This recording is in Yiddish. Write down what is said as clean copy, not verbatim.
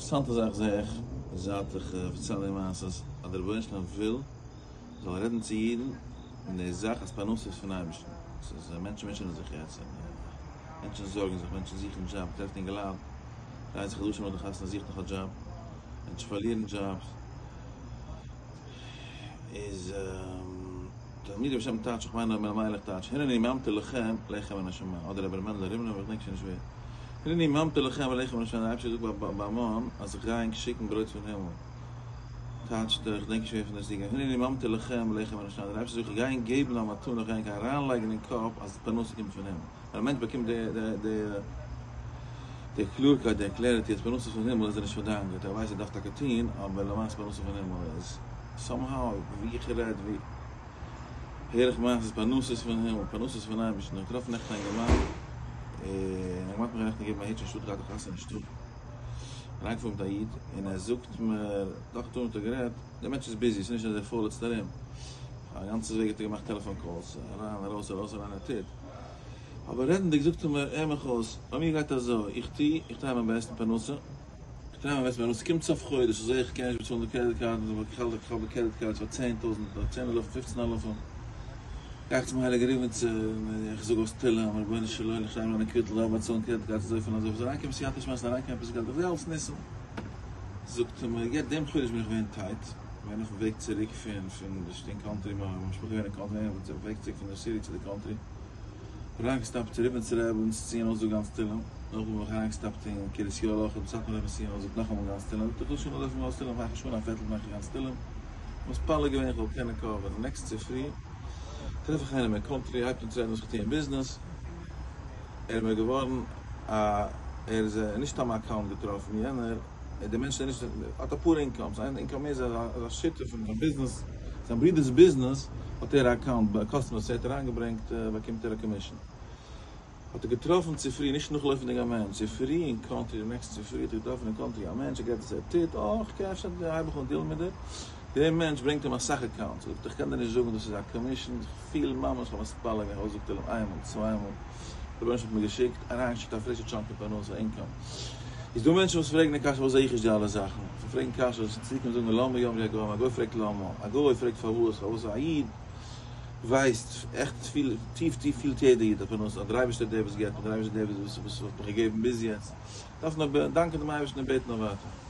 אינטערעסאנטע זאך זעה איך זייט איך פארצייל די מעשה אז דער רבונו של עולם וויל מ'זאל רעדן צו אידן אין די זאך אז פרנסה איז פון אייבערשטן, ס'איז מענטשן מוטשענען זיך יעצט, מענטשן זארגן זיך, מענטשן זוכן דזשאב, מ'טרעפט אינגעלייט 30 חדשים נאך די חתונה זוכט נאך א דזשאב, מענטשן פארלירן דזשאבס, איז תלמידי בשם טייטש, איך מיין רבי אלימלך טייטש, הנני ממטיר לכם לחם מן השמים, אדער רבי ר' מענדל רימנובער, איך דענק שוין נישט ווער, הנני ממטיר לכם לחם מן השמים, דער אייבערשטער זאגט ביי מן אז איך גיי ענק שיקן ברויט פון הימל, טייטשט ער, איך דענק נישט ווער פון די זיגער, הנני ממטיר לכם לחם מן השמים, דער אייבערשטער זאגט איך גיי ענק געבן א מתנה, איך גיי ענק אריינלייגן אין קאפ אז פרנסה קומט פון הימל, ווען א מענטש באקומט די די די די קלארקייט, די clarity אז פרנסה פון הימל איז ער נישט פארדאגה'ט, ער ווייסט ער דארף טאקע טון, אבער למעשה פרנסה פון הימל איז somehow ווי איך רעד ווי הער איך מעשות פרנסות פון הימל, פרנסות פון אייבערשטן, איך געטראפן נעכטן א אינגערמאן, און ער האט מיך נעכטן געגעבן א היטש אין שטאט געהאט א חתונה אין שטאט, אריינגעפארן מיט א איד, און ער זאגט מיר, דאך האט ער גערעדט, דער מענטש איז busy, ס'איז נישט אז ער פוילעצט ארום, א גאנצע וועג האט ער געמאכט טעלעפאן calls, אריין ארויס ארויס אריין ער טוט, אבער רעדנדיג זאגט ער מיר, הער מיך אויס, ביי מיר גייט אזוי, איך טו, איך try מיין בעסט אין פרנסה, איך try מיין בעסט אין פרנסה, קומט סוף חודש, איך זעה איך קען נישט באצאלן די credit card, איך האלט איך האב די credit cards פאר 10,000, צען אלפים, פופצן אלפים, גיי איך צום הייליגער ריבניצער, און איך זאג אויס תהלים, רבונו של עולם, איך שרייב מיינע קוויטל, דארף באצאלן credit cards אזויפיל און אזויפיל, זאל אריינקומען סייעתא דשמיא, זאל אריינקומען עפעס געלט, איך זעה אלס ניסים. זאגט ער מיר, יעצט דעם חודש בין איך געווען tight, געווען אויפן וועג צוריק פון פון די אין קאנטרי, מיין משפחה געווען אין קאנטרי, אויפן וועג צוריק פון די סיטי צו די קאנטרי, אריינגעסטאפט צו ריבניצער רבינ'ס ציון אויסזאגן גאנץ תהלים, נאכדעם בין איך אריינגעסטאפט אין קרית יואל אויך, סאטמאר רבינ'ס ציון אויסזאגט נאכאמאל גאנץ תהלים, זאגט ער איך וויל שוין אזויפיל מאל אויס תהלים, מאך איך שוין א פערטל מאך איך גאנץ תהלים, מתפלל געווען איך זאל קענען cover ן, next צופרי טרעף איך איינעם אין קאנטרי הייבט אן צו רעדן וואס איך טו אין ביזנעס, ער איז מיר געווארן א ער איז נישט סתם א account געטראפן יענער, דער מענטש איז נישט האט אפאר incomes, איין income איז אז ער איז א שותף אין זיין ביזנעס, זיין ברודער'ס ביזנעס האט ער א account ביי customers ער האט אריינגעברענגט באקומט ער א commission. האט ער געטראפן צופרי, נישט נאכלויפנדיג א מענטש, צופרי אין קאנטרי, די next צופרי האט ער געטראפן אין קאנטרי א מענטש, ער גערעדט וואס ער טוט, אה איך קען אפשר הייב איך אן deal ן מיט דיר, דער מענטש ברענגט אים אסאך accounts, ער זאגט איך קען דיר נישט זאגן דאס איז א commission, איך פיל ממש איך האב מתפלל געווען, אויסגעזאגט תהלים איינמאל, צוויי מאל, דער רבונו של עולם האט מיר געשיקט, אריינגעשיקט א פרישע chunk פון פרנסה income. איז דא מענטשן וואס פרעגן די קשיא פארוואס זעה איך נישט די אלע זאכן? זיי פרעגן קשיות, צדיקים זאגן למה יאמרו הגוים, א גוי פרעגט למה, א גוי פרעגט פארוואס, פארוואס א איד ווייסט עכט פיל, טיף טיף פילט יעדער איד אז פרנסה, אז דער אייבערשטער איז דער וואס געבט און דער אייבערשטער איז דער וואס האט מיך געגעבן ביז יעצט, דארף נאר דאנקען דעם אייבערשטן און בעטן אויף ווייטער.